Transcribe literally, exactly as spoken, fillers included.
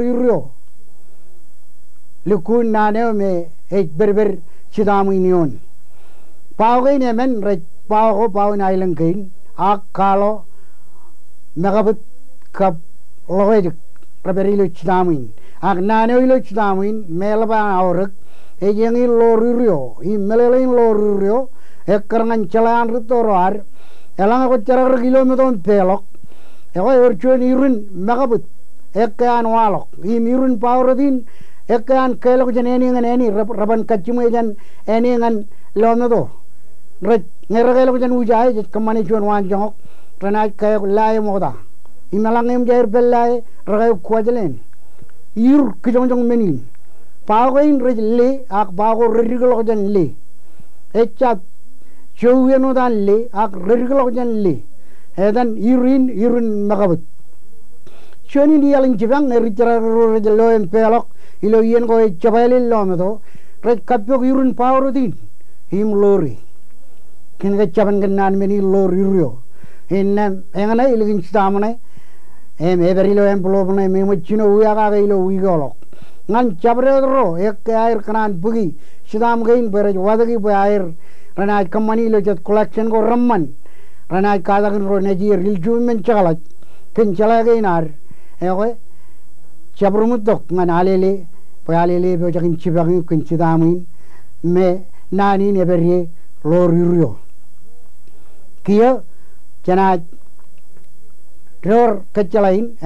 Irio. Lukkuun naan eo me ej pedped jitaaṃ in eoon. Bao kein emān rej bao ko bao in aelōñ kein, ak kwaḷọk, mekabwit kab ḷokejik rej pād ilo jitaaṃ in. Ak naan eo ilo jitaaṃ in, me eḷap an aorōk, ej eñin ḷoor irio, im meḷeḷein ḷoor irio, ekkar ñan jeḷā an rūtto ro ad, eḷaññe kwōj jerakrōk ilo meto im peḷọk, ekwe ewōr juon irin mekabwit, ekkā an waḷọk, im irin bao rot in, ekkā an kālọk jān āne ñan āne, re, reban kajjiṃwe jān āne ñan lọmeto. Rej, ñe re kālọk jān Ujai, jej kōṃṃane juon waanjoñak, renaaj kaok Lae im Ota. Im eḷaññe eṃōj aer pād Lae, rekā eok Kuwajleen. Ir kijoñjoñ men in. Bao kein rej le, ak bao ko redikḷọk jān le. Ejjab, jouj iien wōt an le, ak redikḷọk jān le. Etan irin, irin mekabwit. Juon in iaḷ in jipañ, rej jerakrōk ro rej lo im peḷọk, ilo iien ko ej jab ālel lọmeto, rej kappok irin bao rot in, im ḷoore. Kōn ke jabōn kōn naan men in ḷoor irio. Innām, eñṇe ilikin jitaaṃ ṇe, im ej pād ilo envelope ṇe, im eṃōj jino wiakake ilo wiik eo ḷọk. Ñan jabdewōt ro, ekkā aer kōṇaan bōki jitaaṃ kein bwe rej watōki bwe aer, renaaj kōṃṃani ilo jet collection ko reṃṃan. Renaaj katakin ro nejier ilju im men jekḷaj. Kōn jeḷā kein ad, ekwe, jab ri ṃōttok ñan Alele, bwe Alele epojak in jipañ eok kōn jitaaṃ in, me naan in ej pād ie ḷoor irio. Kiiō, jenaaj door kōjjeḷā in,